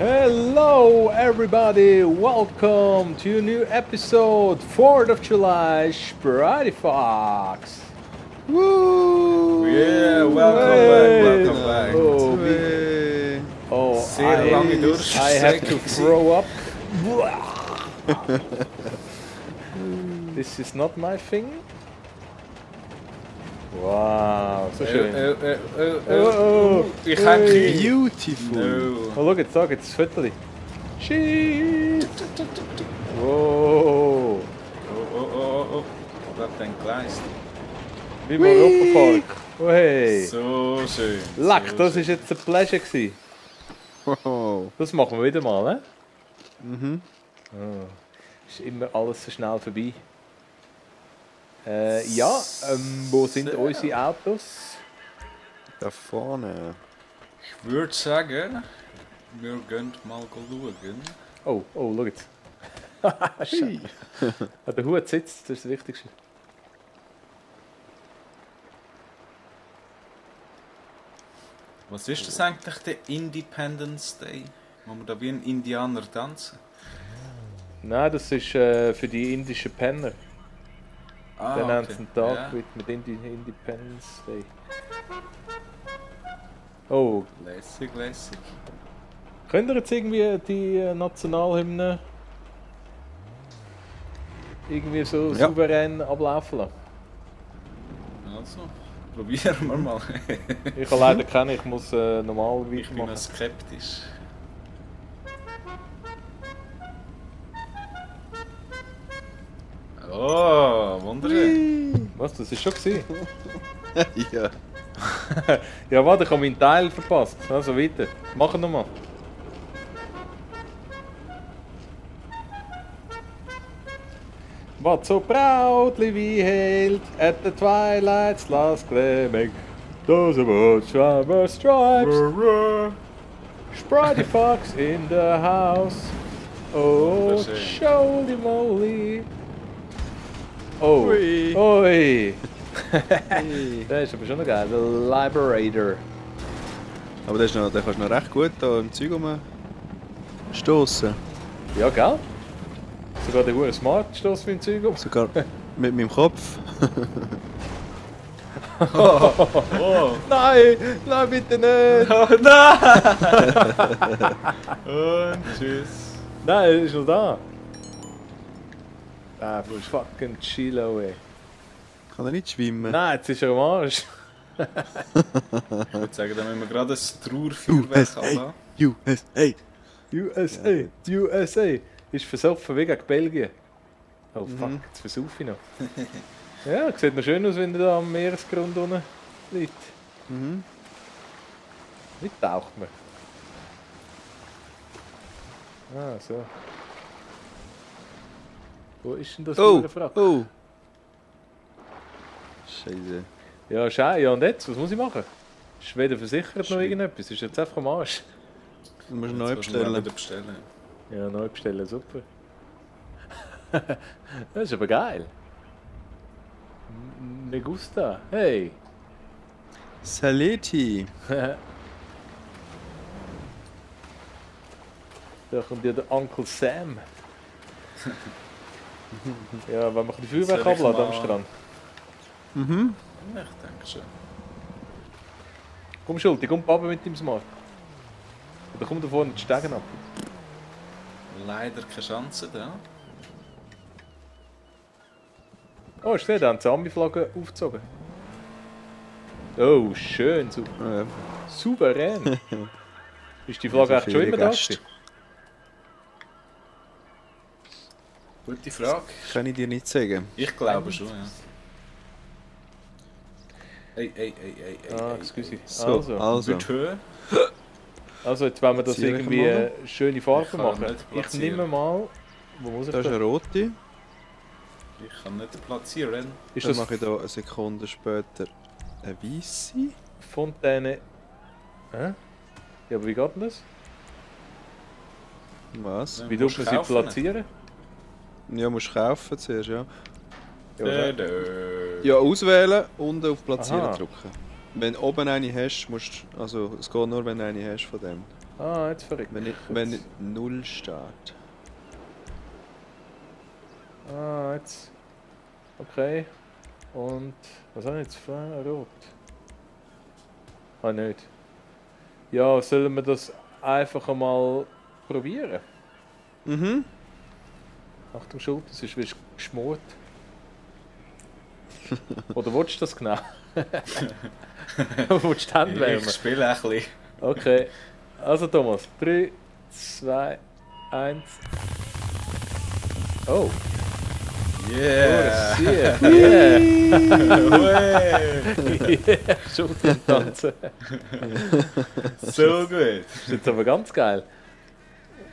Hello everybody, welcome to a new episode, 4th of July, Sprite Fox. Woo! Yeah, welcome back. Oh, Zeer lange Durst. I have to throw up. This is not my thing. Wow, so schön. Ich hänge. Beautiful. No. Oh, look, it's das Viertel. Shit. Wow. Oh. Dat denk Gleis. Wie im Europapark. Oh hey. So schön. Leck, so das schön. ist jetzt ein Pleasure gewesen. Wow. Das machen wir wieder mal, ne? Mhm. Oh, ist immer alles so schnell vorbei. Ja, wo sind unsere Autos? Da vorne. Ich würde sagen, wir gehen mal schauen. Oh, schau jetzt. Scheiße. Der Hut sitzt, das ist das Wichtigste. Was ist das eigentlich, der Independence Day? Wo wir da wie ein Indianer tanzen? Nein, das ist für die indischen Penner. Ah, Dann haben sie einen Tag Ja. mit Independence Day. Oh, Lässig. könnt ihr jetzt irgendwie die Nationalhymne irgendwie so Ja. souverän ablaufen lassen? Also, probieren wir mal. Ich habe leider keine, ich muss normal Ich bin noch weitermachen. skeptisch. Oh, wunderschön. Was, das ist schon gewesen? Ja. Ja, warte, ich habe meinen Teil verpasst. Also weiter. Machen wir mal. What so proudly we hailed at the twilight's last gleaming, those aboard our stripes, Sprite Fox in the house. Oh, Wunderschön. holy moly. Oh, Ui. oi. Hey. Der ist aber schon noch geil, der Liberator. Aber der kannst du noch recht gut da im Zeug stoßen. Ja, gell? Sogar der hure Smart stößt mit dem Zeug um. Sogar mit meinem Kopf. Oh, Nein, nein, bitte nicht! oh nein! Und tschüss. Nein, er ist noch da. Ah, fucking Chilo, ey. Kann er nicht schwimmen? Nein, jetzt ist er am Arsch. Ich würde sagen, da müssen wir gerade ein Trauerfeuerwerk anlassen. USA. USA, die USA. Ist versoffen wie gegen Belgien. Oh fuck, jetzt versaufe ich noch. Ja, sieht noch schön aus, wenn er da am Meeresgrund unten liegt. Mhm. Wie taucht man? Ah, so. Wo ist denn das Oh, Frack? oh. Scheiße. Ja, schau, ja und jetzt? Was muss ich machen? Ist weder versichert noch Schwierig. irgendetwas, ist jetzt einfach am Arsch. Du musst Jetzt neu musst du mal bestellen. wieder bestellen. Ja, neu bestellen, super. Das ist aber geil. Me gusta. Hey. Saleti. Da kommt ja der Onkel Sam. Ja, wenn man die Feuerwerk Soll ich abladen am mal- Strand. Mhm. Ich denke schon. Komm Schulti, komm Papa mit dem Smart. Oder komm da vorne die Stegen ab. Leider keine Chance da. Oh, hast du gesehen, da haben die Ami-Flagge aufgezogen. Oh, schön, Ja. souverän. Ist die Flagge echt schon immer da? Gäste. gewesen? Gute Frage. Kann ich dir nicht sagen. Ich glaube schon, ja. Ey. Ah, excuse. So, also. Wird höher? Also jetzt wollen wir das Platziere ich irgendwie mal. schöne Ich Farben kann machen. nicht Ich platzieren. nehme mal... Wo muss ich Da ist eine da? rote. Ich kann nicht platzieren. Ist Dann das mache ich da eine Sekunde später eine weiße. Fontäne... Hä? Ja, aber wie geht denn das? Was? Ja. Wie musst tut man sie kaufen. platzieren? Ja, musst du kaufen zuerst, ja. Ja, oder? Ja, auswählen und auf Platzieren Aha. drücken. Wenn du oben eine hast, musst du, also es geht nur, wenn du eine hast von dem. Ah, jetzt verrückt. Wenn nicht 0 steht. Ah, jetzt. Okay. Und was habe ich jetzt für rot? Ah, nicht. Ja, sollen wir das einfach einmal probieren? Mhm. Achtung, Schulter, sonst wirst du geschmort. Oder willst du das genau? Willst du die Hände wärmen? Ich spiele ein bisschen. Okay. Also Thomas, 3, 2, 1. Oh. Yeah! Oh, shit. Yeah. Yeah. Schulter tanzen. So gut. Das ist jetzt aber ganz geil.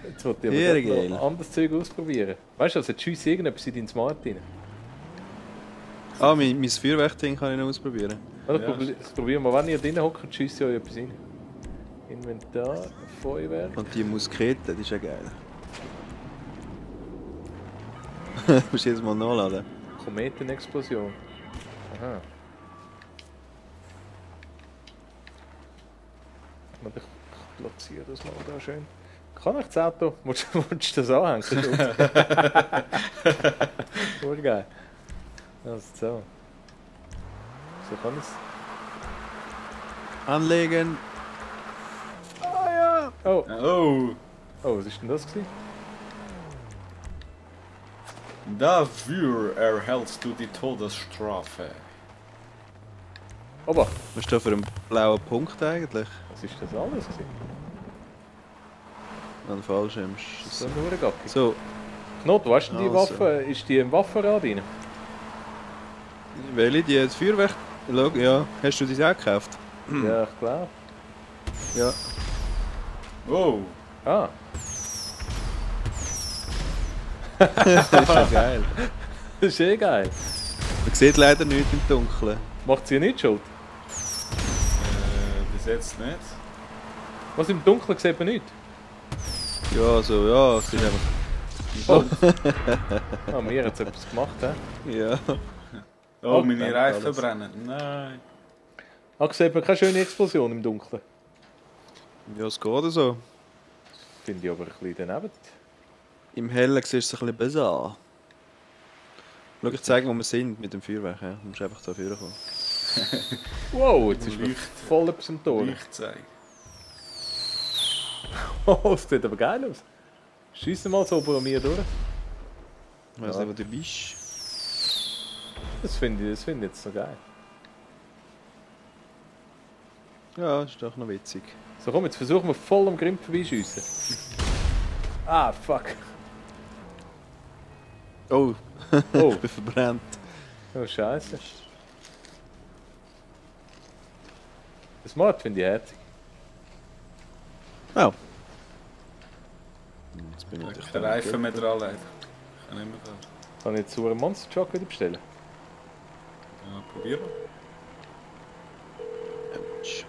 Jetzt wollte ich Sehr aber geil. noch anderes Zeug ausprobieren. Weißt du, also tschüss irgendetwas in deinen Smart rein. Ah, mein Feuerwerkding kann ich noch ausprobieren. Oder Ja. das probieren wir, wenn ihr drin hockt, tschüss euch etwas rein. Inventar, Feuerwerk. Und die Muskete, die ist ja geil. Musst du jedes Mal nachladen. Kometenexplosion. Aha. Und ich platziere das mal da schön. Kann ich das Auto? Willst du das anhängen? Voll geil. Also so. So kann ich es. Anlegen. Ah ja. Oh, Oh! oh, was ist denn das gewesen? Dafür erhältst du die Todesstrafe. Aber, Was ist da für ein blauer Punkt eigentlich? was ist das alles gewesen? Ein Fallschirm. So ein Hurengacki. So, Knot, wo hast du denn die Also. Waffe? Ist die im Waffenrad rein? welche? Die das Feuerwerk? Schau, ja. Hast du die auch gekauft? Ja, ich glaube. Ja. Oh! Ah, Das ist ja geil. das ist eh geil. Man sieht leider nichts im Dunkeln. Macht sie ja nicht schuld? Bis jetzt nicht. Was im Dunkeln sieht man nicht? Ja, so, ja. Es ist einfach. Oh. Ah, mir hat es etwas gemacht, hä? Ja. Oh, Oh, meine danke, Reifen alles. brennen. Nein. Ah, sieht man keine schöne Explosion im Dunkeln. Ja, es geht so. Finde ich aber ein bisschen daneben. Im Hellen siehst du es ein bisschen besser. Schau, ich zeige, wo wir sind mit dem Feuerwerk. Ja. Du musst einfach da vorne kommen. Wow, jetzt ist mir Leuchten. voll etwas im Tor. Lichtzeig. Oh, das sieht aber geil aus. Schiessen mal so oben mir durch. Ich weiss Ja. nicht, wo du bist. Das finde ich jetzt so geil. Ja, das ist doch noch witzig. So komm, jetzt versuchen wir voll am Grimm vorbeischiessen. Ah, fuck. Oh, Oh, ich bin verbrannt. oh scheiße. Das Smart finde ich herzig. Oh. Jetzt bin ich natürlich Der Reifen mit dran leider. Ich kann nicht mehr fahren. Kann ich jetzt so einen Monster Truck wieder bestellen? Ja, probieren wir. Ouch.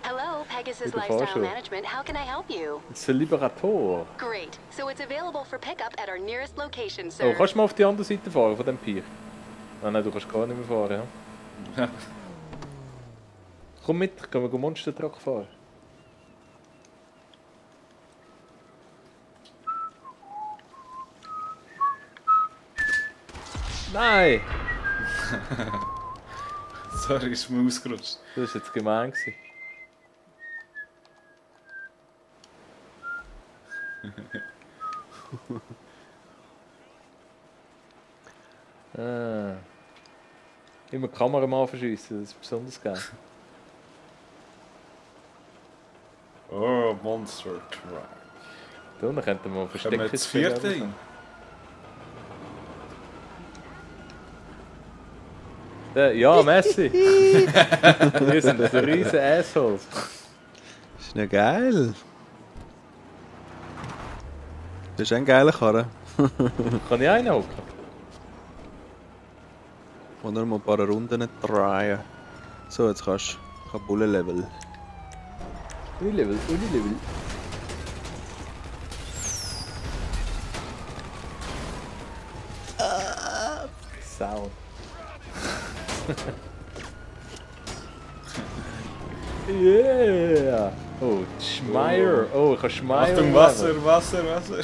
Hello, Pegasus Good Lifestyle photo. Management. How can I help you? Das ist ein Liberator. Great. So it's available for pickup at our nearest location, Oh, sir. kannst du mal auf die andere Seite fahren von dem Pier? Ah, nein, du kannst gar nicht mehr fahren, ja? Ja. Komm mit, können wir Monster Truck fahren. Nein! Sorry, ist mir ausgerutscht. Das war jetzt gemein. Gewesen. Ah. Immer die Kamera mal verschiessen, das ist besonders geil. Oh, Monster Truck. Da, dann könnten wir mal Können verstecken. wir das vierte hin? Ja, Messi! Wir sind so riesen Assholes. Das ist ja geil. Das ist ein geiler Karre. Kann ich einen hocken? Und nur mal ein paar Runden drehen. So, jetzt kannst du Bullenlevel. Unilevel, Unilevel. Sound. Yeah! Oh, Schmeier. Oh, ich kann Schmeier. Achtung, Wasser, Wasser, Wasser.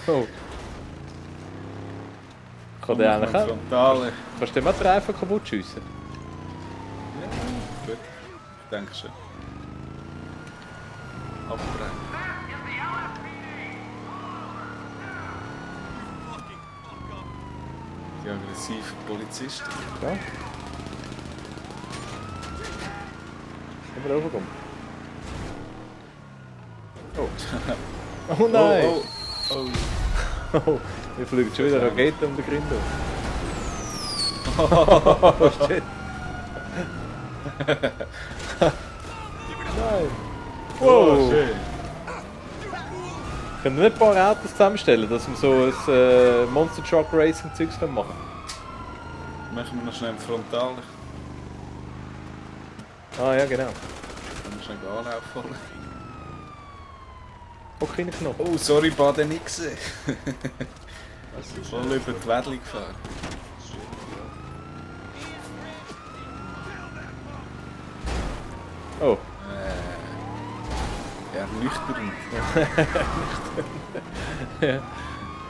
Oh. Kann der eigentlich auch? Frontale. Kannst du dem auch den Reifen kaputt schiessen? Ja, gut. Ich denke schon. Abbrechen. Die aggressiven Polizisten. Ja. Können wir raufkommen? Oh. Oh nein! Oh, oh, oh. Oh, wir fliegen schon wieder Raketen um den Grind Oh shit! Nein! Oh, schön. Können wir nicht ein paar Autos zusammenstellen, dass wir so ein Monster Truck Racing Zeugs machen können? Machen wir noch schnell im Frontal. Ah ja, genau. Können wir schnell Anlauf holen. Hock rein Knopf. Oh, sorry, Baden nicht gesehen. Voll über die Wädli gefahren. Oh. Ernüchternd. Ja,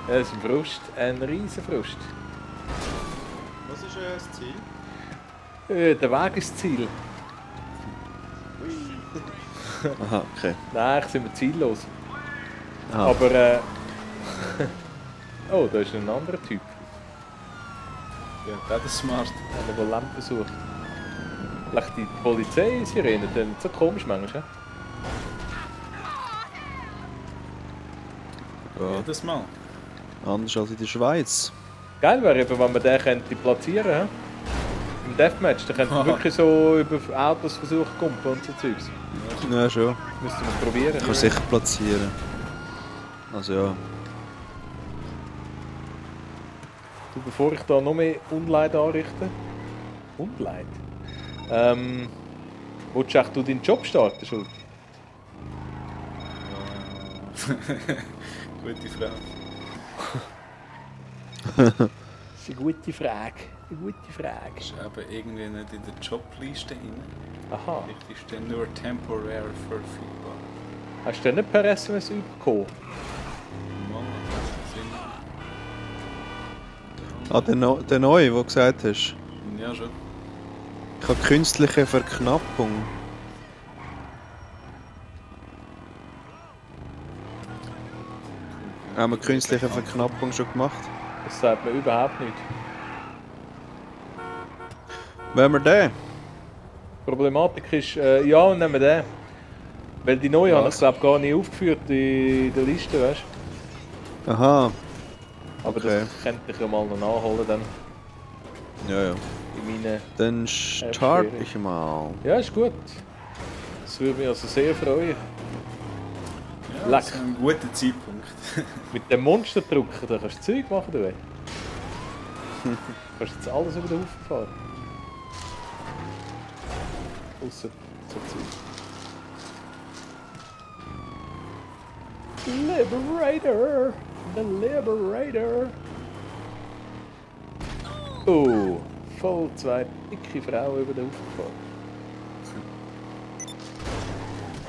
das ist ein Frust, ein riesen Frust. Was ist das Ziel? Der Weg ist das Ziel. Aha, okay. Nein, eigentlich sind wir ziellos. Aha. Aber oh, da ist ein anderer Typ. Ja, das ist smart. Einer, der Lampen sucht. Vielleicht die Polizeisirene, das ist so komisch manchmal. Ja. Jedes Mal. Anders als in der Schweiz. Geil wäre eben, wenn man den könnte platzieren könnte. Im Deathmatch, da könnte man wirklich so über Autos versuchen zu kumpen und so Zeugs. Ja, schon. Müssten wir es probieren. Kannst sicher platzieren. Also ja. Du, bevor ich da noch mehr Unleid anrichte. Unleid? Willst du echt deinen Job starten, Schuld? Gute Frage. Das ist eine gute Frage. Eine gute Frage. Ist eben irgendwie nicht in der Jobliste drin. Aha. Ich ist dann nur temporär verfügbar. Hast du den nicht per SMS bekommen? Mann, das Ah, der Neue, den du gesagt hast. sind ja schon. Ich habe künstliche Verknappung. Haben wir künstliche Verknappung schon gemacht? Das sagt mir überhaupt nicht. Wollen wir den? Die Problematik ist, ja, nehmen wir den. Weil die neue habe ich glaube gar nicht aufgeführt in der Liste, weißt du? Aha. Aber Okay. das könnte ich ja mal noch nachholen dann Ja, ja. in meinen... Dann starte ich mal. Ja, ist gut. Das würde mich also sehr freuen. Ja, Leck. das ist ein guter Zeitpunkt. Mit dem Monsterdrucker, da kannst du Zeug machen, du. Du kannst jetzt alles über den Haufen fahren. Ausser so Zeug. Liberator! The Liberator! Oh, voll zwei dicke Frauen über den Haufen gefahren.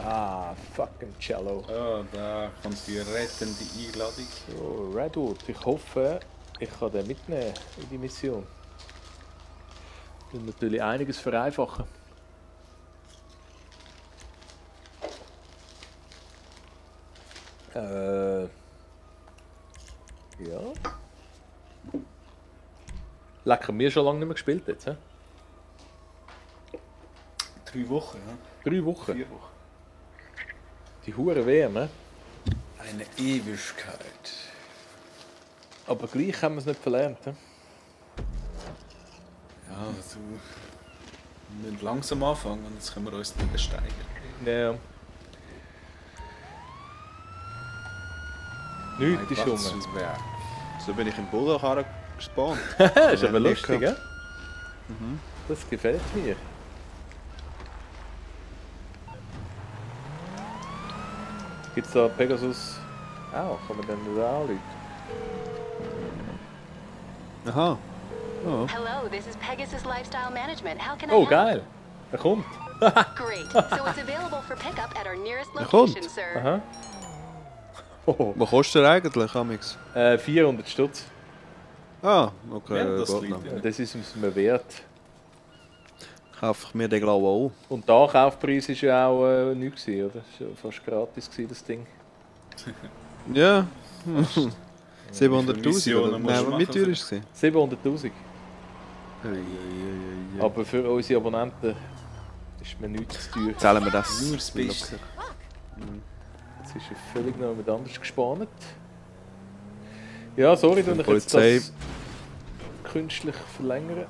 Ah, fucking Cello. Ja, da kommt die rettende Einladung. So, Redwood, ich hoffe, ich kann den mitnehmen in die Mission. Das wird natürlich einiges vereinfachen. Ja. Lecker, wir schon lange nicht mehr gespielt jetzt, hä? 3 Wochen, ja? 3 Wochen. 4 Wochen. Die hure WM, ne? Eine Ewigkeit. Aber gleich haben wir es nicht verlernt, hä? Ja, also, wir müssen langsam anfangen, jetzt können wir uns nicht steigern. Ja. Nichts ist rum. So bin ich im Bullenkarren gespawnt. Das ist aber Ja, lustig, lecker. gell? Das gefällt mir. Gibt es da Pegasus auch? Kann man dann da anrufen? Aha. Oh. Hello, this is Pegasus Lifestyle Management. How can I Oh, help? geil! Er kommt. Great. So it's available for pickup at our nearest Er kommt. location, sir. Aha. Oh. Was kostet er eigentlich, Amix? 400 Stutz. Ah, okay, Ja, das geht liegt noch. ja. Das ist uns mir wert. Kaufe ich mir den glaube auch. Und der Kaufpreis war ja auch nichts, oder? Das war ja fast gratis, das Ding. Ja. Wie viele 700'000 Missionen oder? musst du Nein, wie machen teuer für- ist es? 700'000. Aber Aber für unsere Abonnenten ist mir nichts zu teuer. zählen wir das? Nur das Beste. Jetzt ist er völlig noch mit anders gespannt. Ja, sorry, Für dass die ich jetzt Polizei. das künstlich verlängere.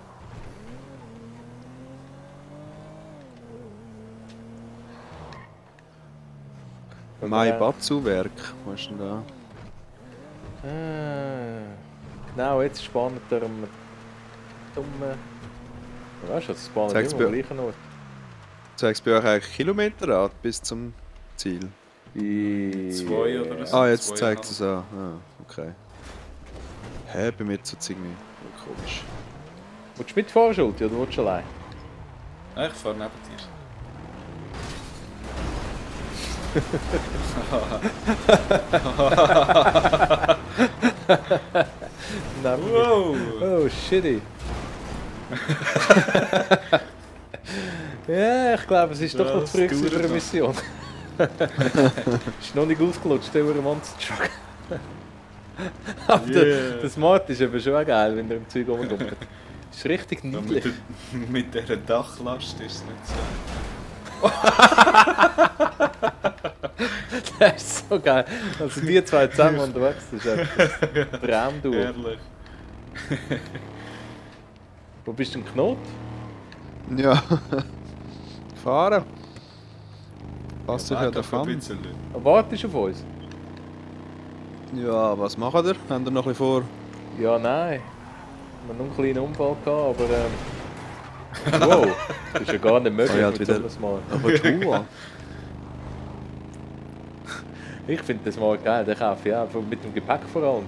Mai Batzu-Werk, was ist denn da? Genau, jetzt spannt er am dummen... Weißt du, es spannt Zeig's immer am mir. gleichen Ort. Zeigst du bei euch eigentlich Kilometer an bis zum Ziel? 2 oder so. Ah, jetzt 2,5. zeigt es an. Ah, okay. Hä, bei mir tut es irgendwie komisch. Willst du mitfahren, Schulti, oder willst du allein? Nein, ich fahre neben dir. Nein, Wow! oh, shitty. Ja, ich glaube, es ist doch noch Das zu früh dauert für eine noch. Mission. Ist noch nicht ausgelutscht, der Monster Truck. Aber Yeah. der Smart ist eben schon auch geil, wenn er im Zeug rumkommt. Ist richtig Ja, niedlich. mit dieser Dachlast ist es nicht so. Das ist so geil. Also die zwei zusammen unterwegs, das ist einfach ein Traumduo. Ehrlich. Wo bist du denn Knot? Ja. Fahren. Passt sich ja Warte einfach ein davon. bisschen. Wartest du auf uns? Ja, was macht ihr? Habt ihr noch ein bisschen vor? Ja, nein. Wir haben noch einen kleinen Unfall gehabt, aber wow, das ist ja gar nicht möglich Oh ja, mit wieder- so einem Smart. Aber du? Ich finde das mal geil, den kaufe ich auch, mit dem Gepäck vor allem.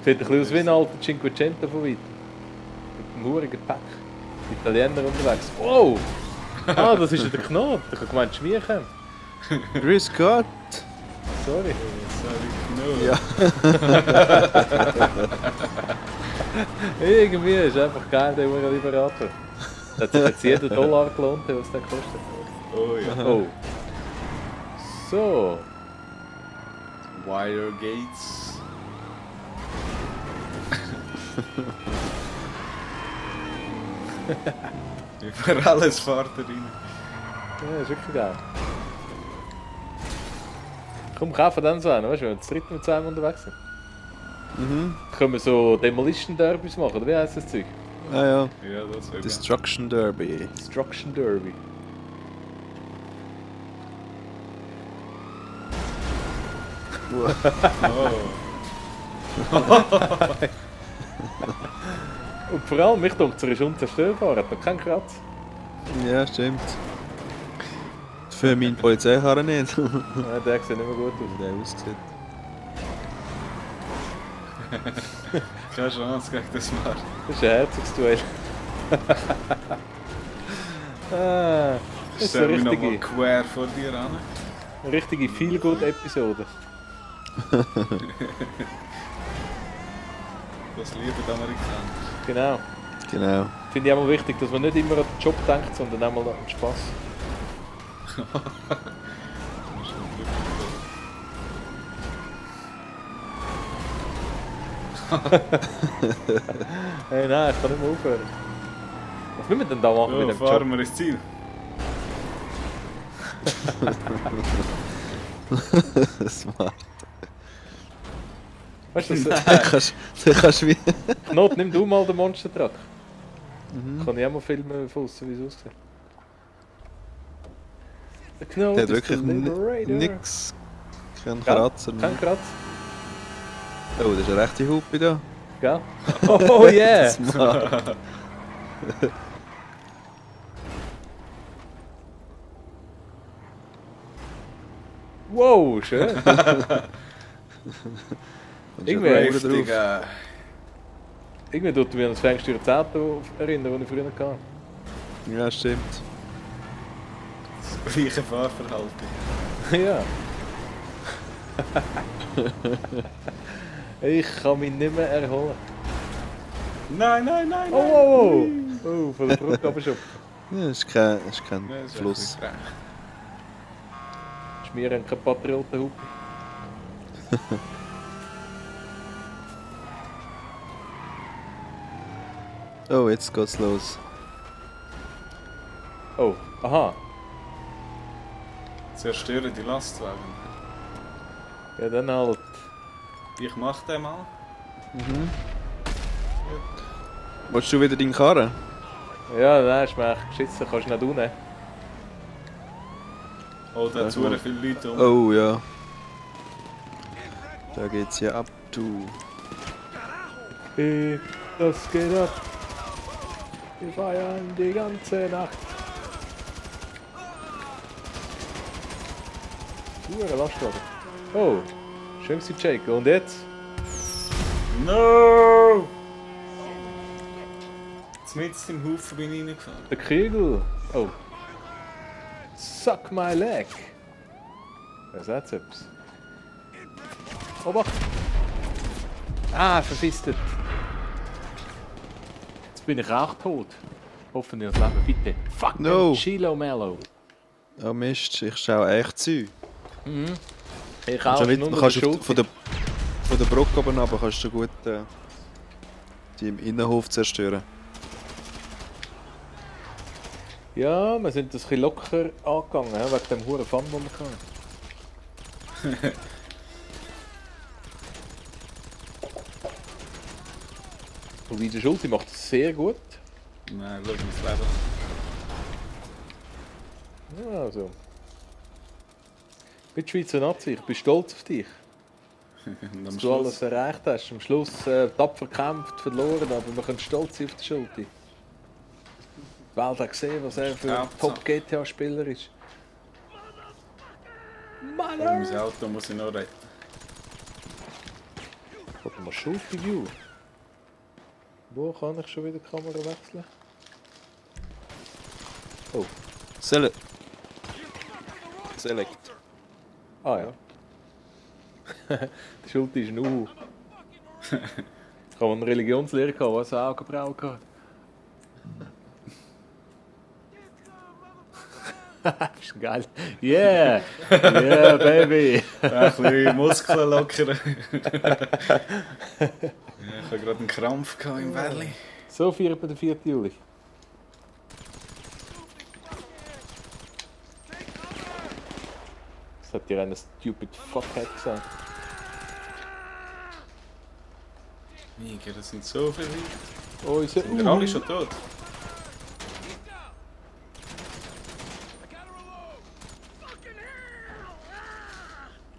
Sieht ein bisschen aus wie ein alter Cinquecento von weit. Mit dem hohen Gepäck. Italiener unterwegs. Wow! Ah, das ist ja der Knot. Ich habe gemeint, Schmierchen. Grüß Gott. Sorry. Sorry, Ja. Irgendwie ist einfach geil, der hohe Liberator. Das hat sich jetzt jeder Dollar gelohnt, was der kostet. Oh ja. Oh. So. Wire Gates. Über alles fährt er rein. Ja, ist wirklich geil. Komm, kaufen dann so einen, weißt du, wenn wir zu dritt mit zusammen unterwegs sind. Mhm. Können wir so Demolition Derbys machen, oder wie heisst das Zeug? Ah ja. Ja, das wäre geil. Destruction Derby. Destruction Derby. Oh. Und vor allem, mich denkt, er ist unzerstörbar, hat noch keinen Kratz. Ja, stimmt. Für meinen Polizeikarren nicht. Wie Ja, der sieht nicht mehr gut aus. der aussieht. Keine Chance gegen das Mal. Das ist ein Herzogsduell. Ah, das ist Stell eine mich nochmal richtige, quer vor dir an. eine richtige Feel-Good-Episode. Das lieben die Amerikaner. Genau. Genau. Finde ich auch mal wichtig, dass man nicht immer an den Job denkt, sondern auch mal an den Spass. Das ist schon glücklich. Hey, nein, ich kann nicht mehr aufhören. Was müssen wir denn da machen Ja, mit dem Job? fahren wir ins Ziel. Smart. Weißt du, das, Du kannst wie... Knot, nimm du mal den Monster Truck. Kann ich auch mal filmen von außen, wie es aussieht. Der Knot Der hat ist wirklich der Liberator. nix. Kein Gell? Kratzer. Kein Kratz. Oh, das ist eine rechte Hupe da. Gell? Oh yeah! Smart. Wow, schön. Irgendwie- Richtig, Irgendwie tut mir an das Fernsteuer 10 erinnern, das ich früher hatte. Ja, stimmt. Gleiche Fahrverhalten. Ja. Ich kann mich nicht mehr erholen. Nein, nein, nein, Oh, nein! oh, oh. Oh, von der Brücke runter. Ja, ist kein Nein, das ist Fluss. ein bisschen Wir haben keine Patriotenhupe. Oh, jetzt geht's los. Oh, aha. Zerstören die Lastwagen. Ja, dann halt. Ich mach den mal. Willst du wieder deinen Karren? Ja, nein, ist mir echt geschissen. Kannst du nicht unten. Oh, da Ja, zu gut. viele Leute um. Oh ja. Da geht's ja ab, du. Das geht ab. Wir feiern die ganze Nacht. Lastwagen. Oh, schön gewesen, Jake. Und jetzt? No! Jetzt mit im Haufen bin ich reingefahren. Der Kegel. Oh. Suck my leg. Wer sagt etwas? Obacht! Ah, verfistet. Jetzt bin ich auch tot. Hoffentlich das Leben, bitte. Fuck No. Chilo Mellow. Oh Mist, ich schaue echt zu. Ich auch Schon nur nicht, noch kannst die du Schuld. von der Brücke oben runter kannst du gut die im Innenhof zerstören. Ja, wir sind das ein bisschen locker angegangen, wegen dem huren Fun, den wir hatten. Und wie der Schulte macht das sehr gut. Nein, schau mein Leben. Ja, also. Ich bin Schweizer Nazi, ich bin stolz auf dich. Und am Dass du Schluss- alles erreicht hast. Am Schluss tapfer gekämpft, verloren, aber wir können stolz sein auf die Schulte. Die Welt hat gesehen, was er für ein Hauptsache. Top-GTA-Spieler ist. Oh, Mother! mein Auto muss ich noch retten. Warte mal, Schulte-View. Wo kann ich schon wieder die Kamera wechseln? Oh, Select. ah ja. Die Schulte ist ein Uhu. Ich habe eine Religionslehre gehabt, was auch gebraucht hat. Ist geil. Yeah! Yeah, baby! Ein bisschen Muskeln lockern. Ja, ich habe gerade einen Krampf gehabt im Valley. So feiert man den 4. Juli. Das hat dir eine stupid Fuckhead gesagt. Mega, das sind so viele Leute. Oh, unser Sind wir alle schon tot?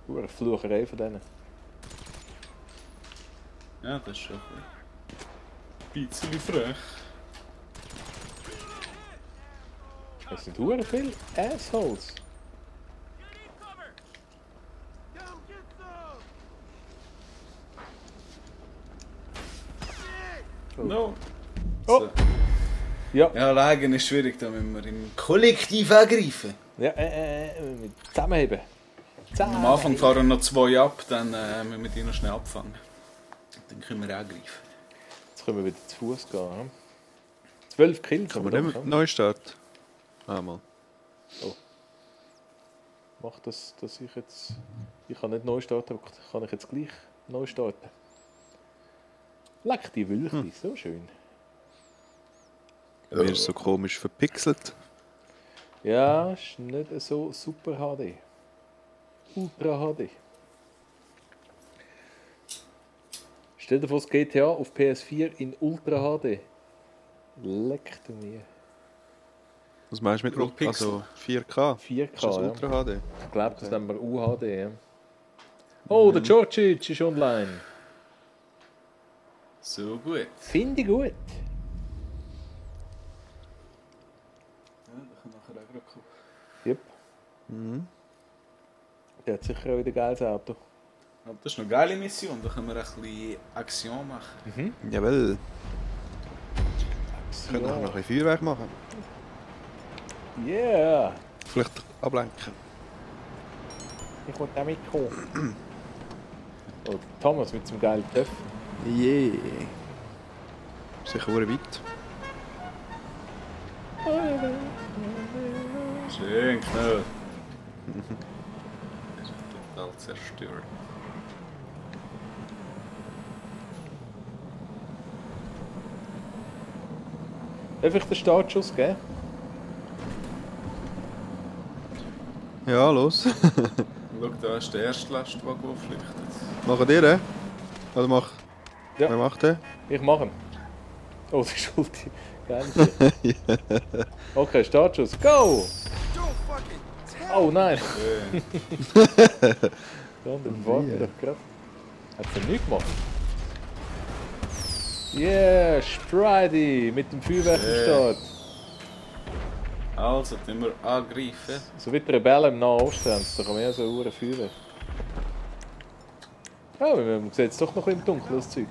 Hure Flucherei von denen. Ja, das ist schon ein bisschen frech. Es sind hure viele Assholes. No. Oh. So. Ja, Ja, alleine ist schwierig, da müssen wir im Kollektiv angreifen. ja zusammenheben. Am Anfang fahren noch 2 ab, dann müssen wir die noch schnell abfangen. Dann können wir angreifen. Jetzt können wir wieder zu Fuß gehen. Hm? 12 Kills Kann haben man wir nicht doch, mehr Neustart? Einmal. Mach das, dass ich jetzt... Ich kann nicht neu starten, aber kann ich jetzt gleich neu starten. Leck die Wülchli, so schön. Bei mir ist so komisch verpixelt. Ja, ist nicht so super HD. Ultra HD. Stell dir vor, das GTA auf PS4 in Ultra HD. Leck du mir. Was meinst du mit Pro Ultra? Also 4K? 4K, Ist das ja. Ultra HD? Ich glaube, das nennen wir UHD. Ja. Oh, der Georgic ist online. So gut. Finde ich gut. Ja, da kann nachher auch gerade kommen. Yep. Der hat sicher auch wieder ein geiles Auto. Aber das ist eine geile Mission, da können wir ein bisschen Aktion machen. Jawohl. Können wir noch ein bisschen Feuerwerk machen? Yeah. Vielleicht ablenken. Ich wollte auch mitkommen. Oh, Thomas mit zum geilen Töff. Yeah. Sicher sehr weit. Schön knall. Total zerstört. Darf ich den Startschuss geben? Ja, los. Schau, da ist der erste Lastwagen, der flüchtet. Machen ihr den? Oder mach... Ja. Wer macht den? Ich mache ihn. Oh, das ist ulti. Geil. Okay, Startschuss. Go! Oh nein! Schön. Ja, dann warten wir doch gerade. Hat er nichts gemacht? Yeah, Spridey mit dem Feuerwerk am Start. Also, tun wir angreifen. So wie die Rebellen im Nahen Osten haben sie doch mehr so ein Feuerwerk. Ja, man sieht es doch noch im Dunkeln, das Zeug.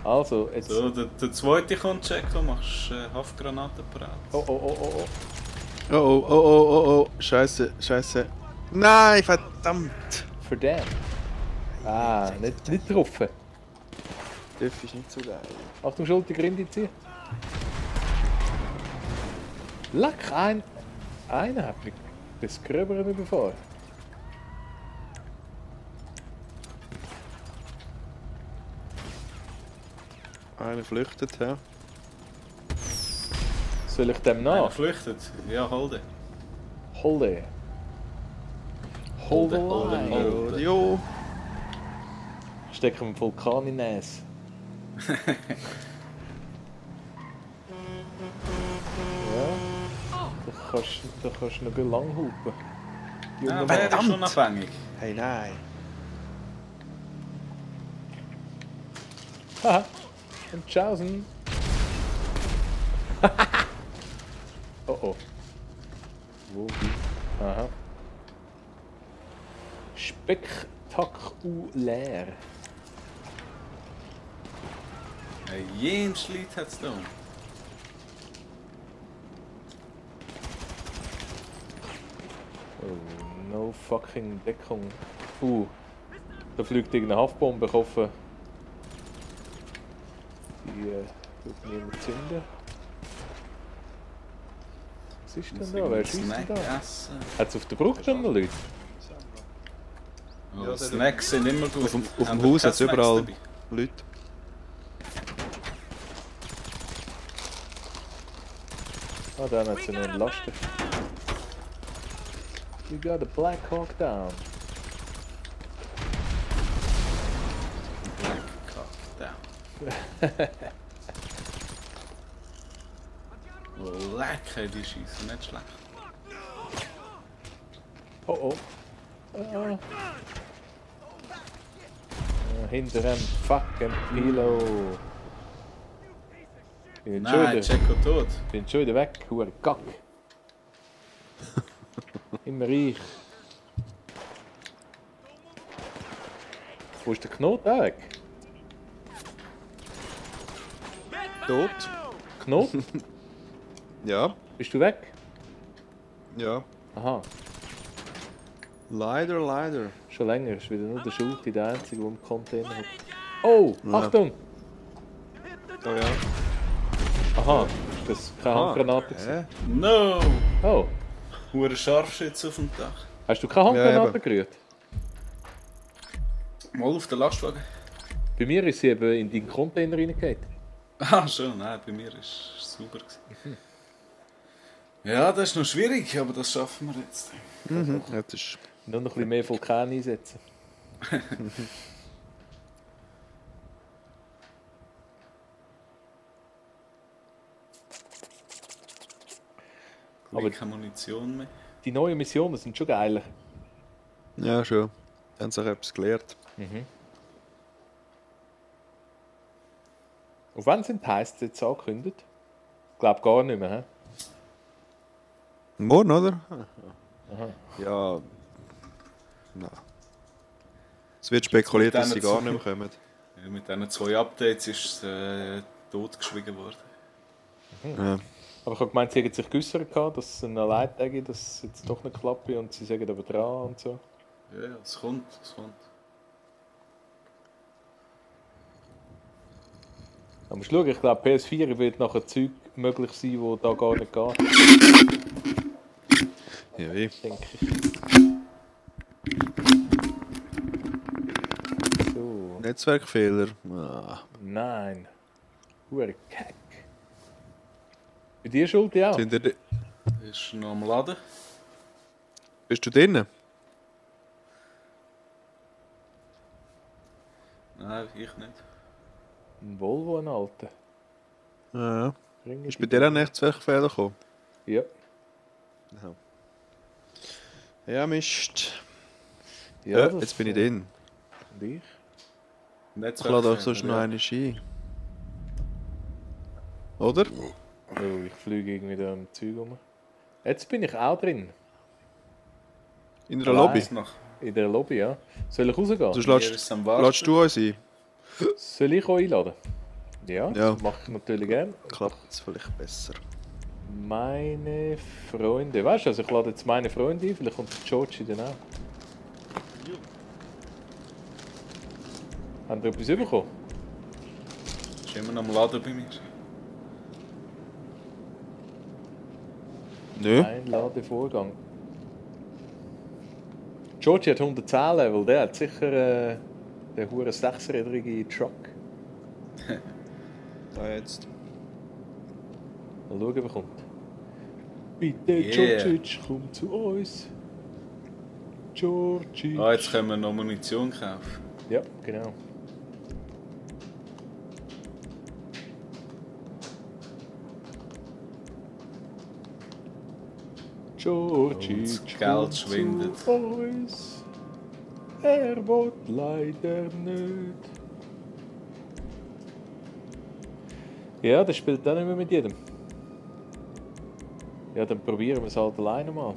Also, jetzt... So, der zweite kommt, Jack, du machst Haftgranaten bereit. Oh, oh, oh, oh, oh. Oh, oh, oh, oh, oh, oh. Scheiße, scheiße. Nein, verdammt. Verdammt. Ah, nicht getroffen. Das ist nicht so geil. Achtung, Schulter, Grinde ziehen. Leck, einer hat mich das Gröbere überfahren. Einer flüchtet, ja. Soll ich dem Einer nach? flüchtet. Ja, hol den. Holde. Hold the Hold the line. line. Jo. Stecken wir Vulkan in die Nase. Ja. Da kannst du noch gut lang hupen. Ja, wer ist Verdammt. schon abhängig? Hey, nein. Haha. Und tschaußen. Oh oh. Wo bin? Aha. Spektakulär. Jeden Schlitt hat es da. Oh, no fucking Deckung. Da fliegt irgendeine Haftbombe, ich hoffe. Die wird niemand zünden. Was ist denn da? Wer schießt denn da? Essen. Hat es auf der Brücke schon noch Leute? Oh, Snacks sind immer gut. Auf dem Haben Haus wir hat es keine überall Snacks Leute. Ah, dann hat sie einen Laster. You got a Black Hawk down. dabei? Cock down. Lecker, die schießen nicht schlecht. Oh oh. Hinter dem fucking Pilo. Bin Nein, Jacko tot. schon wieder weg, hure Kack. Immer reich. Wo ist der Knoten auch weg? Tot? Knoten? Ja. Bist du weg? Ja. Aha, Leider, leider. schon länger. Ist wieder nur der Schulte, der Einzige, der im Container hat. Oh, Ja. Achtung! Oh ja. Aha, ist das keine Handgranate gewesen? Hä? No! Oh, Hure Scharfschütze auf dem Dach. hast du keine Handgranate eben. gerührt? Mal auf den Lastwagen. Bei mir ist sie eben in deinen Container reingegangen. Ah, schon, nein, bei mir ist es sauber gewesen. Ja, das ist noch schwierig, aber das schaffen wir jetzt. Mhm. Ja, das ist... Nur noch ein bisschen mehr Vulkan einsetzen. Aber keine Munition mehr. Die neuen Missionen sind schon geil. Ja, schon. Da haben sich etwas gelernt. Auf wann sind die Heists jetzt angekündigt? Ich glaube gar nicht mehr. He? Morgen, oder? Ja. Nein. Es wird spekuliert, dass sie gar nicht mehr kommen. Ja, mit diesen 2 Updates ist es totgeschwiegen worden. Ja. Aber ich habe gemeint, sie hätten sich geäussert, dass es eine Leid gibt, dass es jetzt doch nicht klappt und sie sagen aber dran und so. Ja, es kommt, es kommt. Aber musst schauen, ich glaube PS4 wird nachher Zeug möglich sein, wo da gar nicht geht, Ja, wie? denke ich. So. Netzwerkfehler. Ah. Nein. Hure Kack. Bei dir schuld ja auch. Sind ihr, Ist noch am Laden. bist du drinnen? Nein, ich nicht. Ein Volvo, ein alter. Ja. Bring Ist die bei dir auch Dinge. Netzwerkfehler gekommen? Ja. Ja, Mist. Ja, Ja, das- jetzt bin ich drin. Und ich? Ich lade euch sonst noch eine ein. Oder? Oh, ich fliege irgendwie da im Zeug rum. Jetzt bin ich auch drin. In der Nein. Lobby. Noch. In der Lobby, ja. Soll ich rausgehen? Sonst Hier lädst ist am Warten. lädst du uns ein. Soll ich euch einladen? Ja, Ja. das mache ich natürlich gerne. Klappt es vielleicht besser. Meine Freunde. Weißt du, also ich lade jetzt meine Freunde ein, vielleicht kommt Georgie dann auch. Habt ihr etwas bekommen? Ist immer noch am Laden bei mir. Nö. Einladevorgang. Georgie hat 110 Level, der hat sicher den hure 6-rädrigen Truck. Da jetzt. Mal schauen, wer kommt. Bitte, Yeah. Georgie, komm zu uns. Georgie. Ah, jetzt können wir noch Munition kaufen. Ja, genau. Georgie, Und das komm Geld schwindet. zu uns. Er will leider nicht. Ja, das spielt dann nicht mehr mit jedem. Ja, dann probieren wir es halt alleine mal.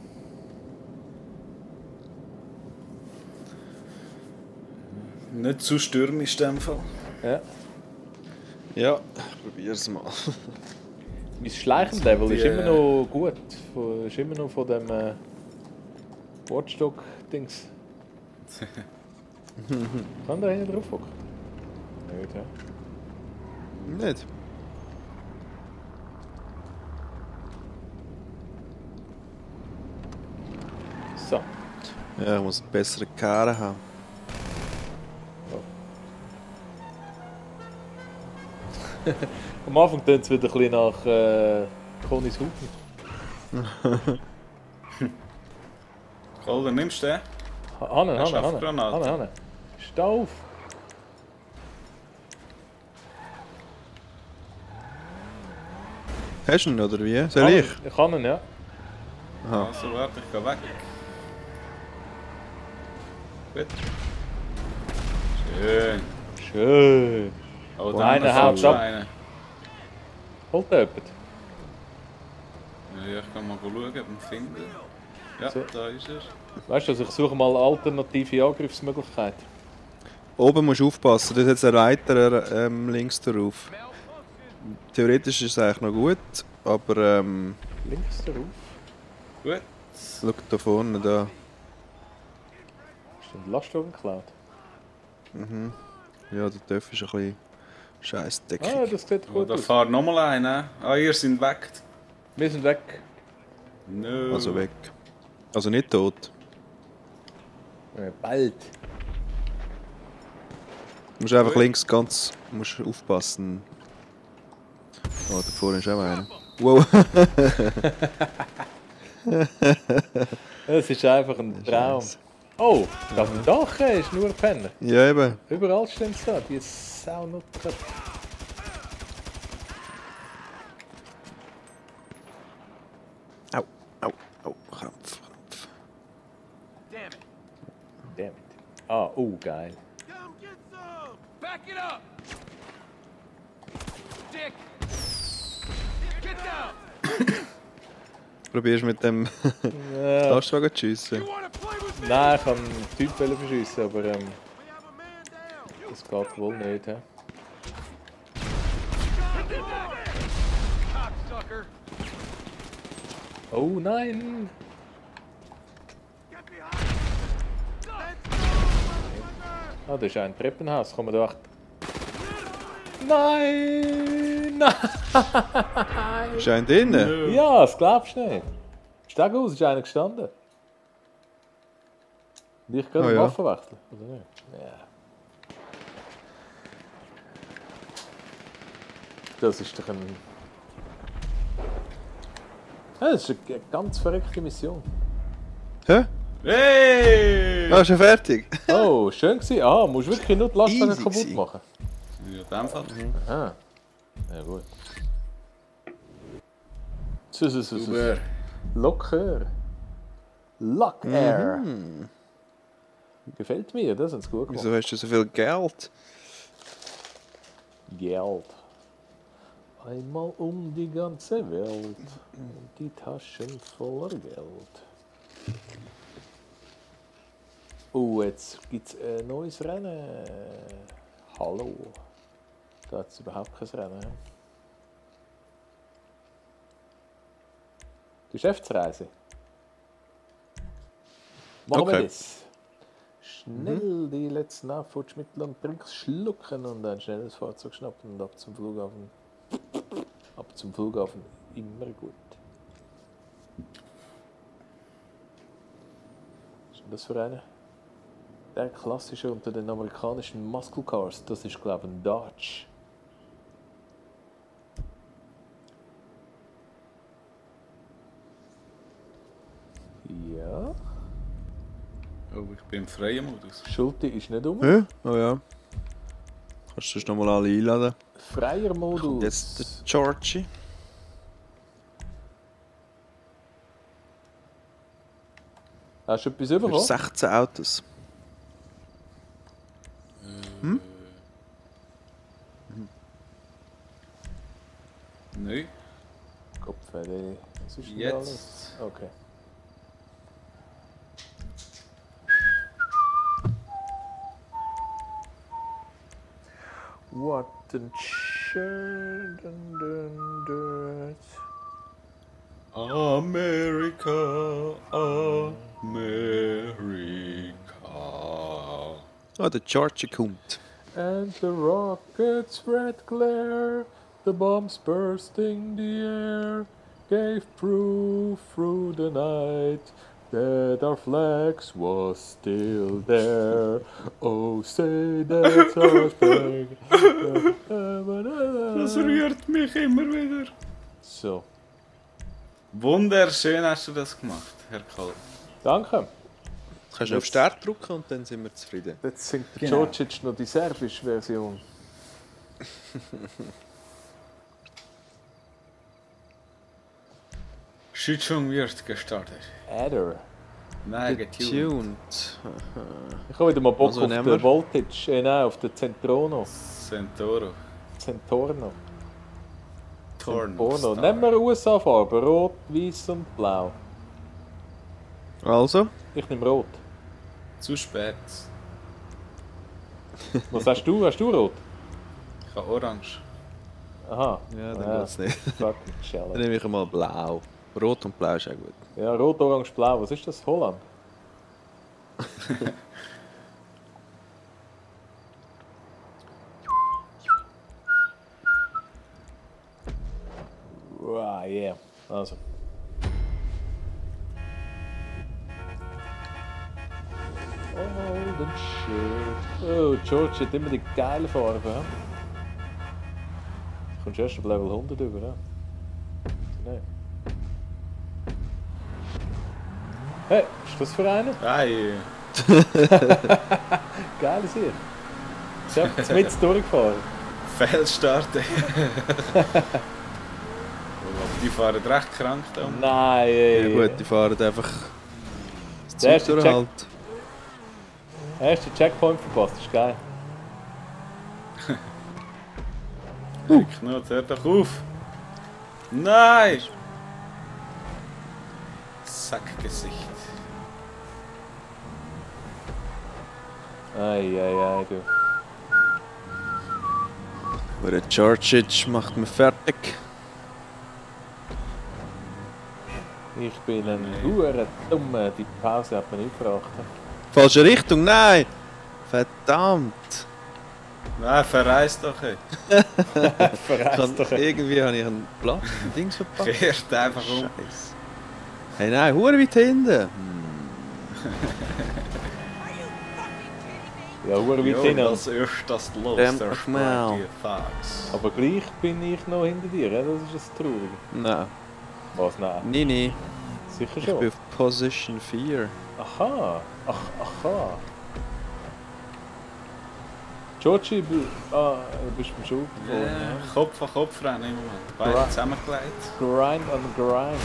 Nicht zu stürmisch in dem Fall. Ja. Ja, ich probier's mal. Mein Schleichenlevel ist Die, immer noch gut. Ist immer noch von dem Watchdog-Dings. Kann da hinten drauf hocken? Nicht, ja. Nicht. So. Ja, ich muss einen besseren Karren haben. Am Anfang tönt es wieder ein bisschen nach Conny's Hupen. Kolder, nimmst du den? Hanne, Hast du Hanne, Abgranaten? Hanne, Hanne. Steh auf! Hast du ihn oder wie? Soll ich? Ich kann ihn, ja. Aha. Also warte, ich gehe weg. Gut. Schön. Schön. Oh, Wo da einer haben wir haut schon ab. einen. Holt jemand? Ja, ich kann mal schauen, ob ich ihn finde. Ja, So. da ist er. Weißt du, also ich suche mal alternative Angriffsmöglichkeiten. Oben musst du aufpassen, dort hat es einen Reiter links drauf. Theoretisch ist es eigentlich noch gut, aber Links darauf. Gut. schau da vorne da. Ist ein Lastwagen geklaut? Ja, der Töff ist ein bisschen scheissdeckig. Ah, das sieht Oh, gut da aus. fährt nochmal einer. Ah, ihr seid weg. Wir sind weg. No. Also weg. Also nicht tot. Bald. Du musst einfach links ganz musst aufpassen. Oh, da vorne ist auch einer. Wow. Es ist einfach ein Traum. Oh, auf dem Dach ist nur ein Penner. Ja, eben. Überall stehen sie da, die Saunutter. Au, au, au. Krampf, Krampf. Damn it. Ah, oh, geil. Come get some! Back it up! Dick! Get down! Probierst mit dem Ja. Lastwagen zu schiessen? You wanna play with me? Nein, ich kann einen Typ verschiessen, aber We have a man down! das geht wohl nicht. He? Cocksucker! Oh nein! Get behind! Let's go, motherfucker! Ah, das ist ein Treppenhaus. Kommen wir da. Nein! Nein! Ist einer drinnen? Ja, das glaubst du nicht. Steig aus, ist einer gestanden. Und ich gerade Ah, ja. Waffen wechseln, oder nicht? Ja. Das ist doch ein... Ja, das ist eine ganz verrückte Mission. Hä? Hey! Ah, schon fertig? Oh, schön gewesen. Ah, musst wirklich nur die Lastwagen Easy kaputt gewesen. machen. Ja, in dem Fall. Ah, ja gut. Super. Locker. Lock Air. Gefällt mir, das haben sie gut gemacht. Wieso hast du so viel Geld? Geld. Einmal um die ganze Welt und die Taschen voller Geld. Oh, jetzt gibt es ein neues Rennen. Hallo. Da hat es überhaupt kein Rennen. hä? Geschäftsreise. Machen wir Okay. das. Schnell die letzten Aufputschmittel und Trinks schlucken und ein schnelles Fahrzeug schnappen und ab zum Flughafen. Ab zum Flughafen. Immer gut. Was ist denn das für eine? Der klassische unter den amerikanischen Muscle Cars. Das ist, glaube ich, ein Dodge. Ja. Oh, ich bin im freien Modus. Schulte ist nicht um. Hä? Oh ja. Kannst du sonst noch mal alle einladen? Freier Modus. Und jetzt der Georgie. Hast du etwas Für bekommen? 16 Autos. Nein. Kopfwelle. Was ist denn Jetzt. alles? Okay. What the America, America. Oh, der Georgie kommt. And the rocket's red glare, the bombs bursting the air, gave proof through the night that our flags was still there. Oh, say that's our flag. Das rührt mich immer wieder. So, Wunderschön hast du das gemacht, Herr Kohl. danke. Kannst du auf Start drücken und dann sind wir zufrieden. Jetzt singt der Genau. Djordjic noch die serbische Version. Schützung wird gestartet. Adder. Nein, getuned. Tuned. Ich habe wieder mal Bock Also auf nehmen den wir- Voltage, nein, auf den Centrono. Centauro. Centorno. Torn. Porno. Nehmen wir USA-Farbe. Rot, Weiß und Blau. Also, Ich nehme Rot. Zu spät. Was hast du? Hast du Rot? Ich habe Orange. Aha. ja, dann geht's nicht. Fucking Dann Challenge. nehme ich mal blau. Rot und blau ist auch gut. Ja, Rot, Orange, Blau. Was ist das? Holland? Wow, yeah. Also. Oh, den Shit. Oh, George hat immer die geile Farbe. Ja? Kommst erst auf Level 100 über, ne? Nein. Hey, ist das für einen? Hey, Geil ist hier. Ich hab jetzt mit durchgefahren. Fehlstart. Die fahren recht krank da. Nein, ey. Ja gut, die fahren einfach das Der Zeug erste durch halt. Erster Checkpoint verpasst, ist geil. Knut, hör doch auf. Nein! Sackgesicht. Ei, du. Aber der Georgic macht mich fertig. Ich bin ein hure dummer. Die Pause hat man nicht gefragt. Falsche Richtung, nein! Verdammt! Nein, verreist doch. Ey. Verreist doch. Irgendwie habe ich einen Blatt, ein Dings verpackt. Kehrt einfach um. Scheiße. Hey nein, hure weit hinten! Ja, hure weit Jo, hinten. das ist das los, Damn, der ach, Mau. Sprite Fox. Aber gleich bin ich noch hinter dir, ja? Das ist das Traurige. Nein, Was, nein? nee. Sicher Ich schon. bin auf Position 4. Aha. Aha. Georgie, du bist beim Schub. Ja, Kopf an Kopf rennen im Moment. Beide Right. zusammengelegt. Grind on grind.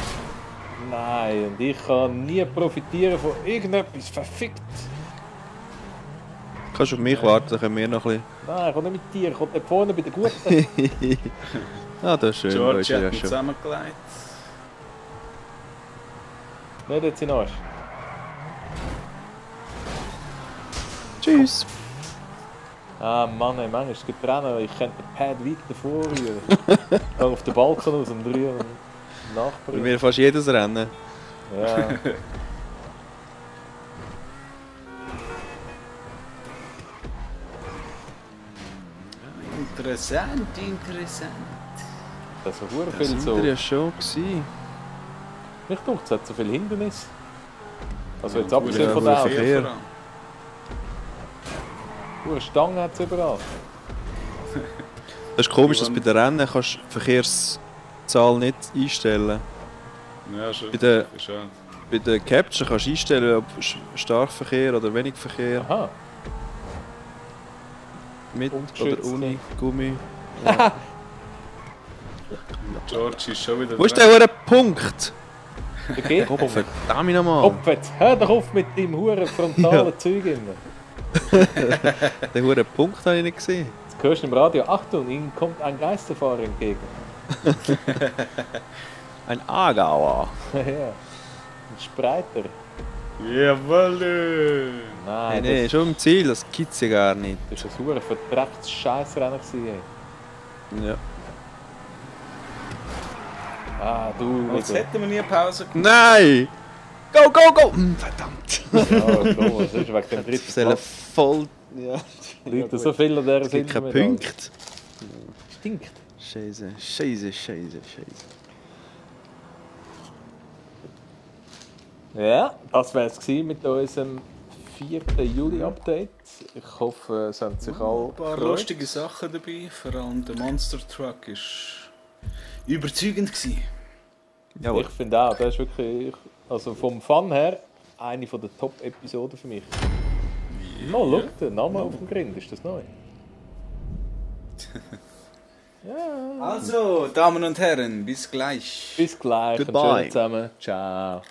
Nein, und ich kann nie profitieren von irgendetwas. Verfickt. Kannst du auf mich warten, dann können wir noch ein Nein, ich will nicht mit dir. Ich will nicht vorne bei den Guten. bisschen... Ah, das ist schön, George weißt hat du ja ihn schon. zusammengelegt. Nicht jetzt in Arsch. Tschüss! Ah Mann, ey, manchmal ist es getrennt. Ich könnte den Pad weit davor rühren. Geh auf den Balkon raus und rühren und Bei nachbringen. mir fast jedes Rennen. Ja. Interessant. Das ist verdammt Das viel sind so. wir ja schon gewesen. Mich denkt, es hat so viel Hindernis. Also jetzt Ja, abgesehen von ja, der Verkehr. Stange hat es überall. Das ist komisch, dass bei den Rennen kannst du die Verkehrszahl nicht einstellen. Ja, schon. Bei der- Schon. Bei den Capture kannst du einstellen, ob Starkverkehr oder wenig Verkehr, Aha. mit Und oder geschützt. ohne Gummi. George ist schon wieder Wo ist der hure Punkt? Der geht Gott, um. verdammt nochmal. Kopf jetzt. Hör doch auf mit deinem huren frontalen Zeug immer. Den hure Punkt habe ich nicht gesehen. Jetzt hörst du im Radio, Achtung, Ihnen kommt ein Geisterfahrer entgegen. Ein Aargauer. Ja, ein Spreiter. Jawohl! Nein, Nee, das, schon im Ziel, das gibt's ja gar nicht. das war ein huren verdrecktes Scheissrennen gewesen, ey. Ja. Ah, du Jetzt wieder. hätten wir nie Pause gemacht. Nein! Go, go, go! Verdammt! Ja, komm, was ist wegen dem dritten Das soll Platz? voll... Ja. Liegt so viel an dieser Es gibt keinen Silbermedaille. Punkt. Stinkt. Scheiße. Ja, das wäre es mit unserem 4. Juli-Update. Ich hoffe, es haben sich alle Ein paar gefreut. lustige Sachen dabei. Vor allem der Monster Truck ist überzeugend gewesen. Jawohl. Ich finde auch, das ist wirklich, also vom Fun her, eine von der Top-Episoden für mich. Oh, schau, der Name auf dem Grind, ist das neu? Also, Damen und Herren, bis gleich. Bis gleich, Goodbye. einen schönen zusammen. Ciao.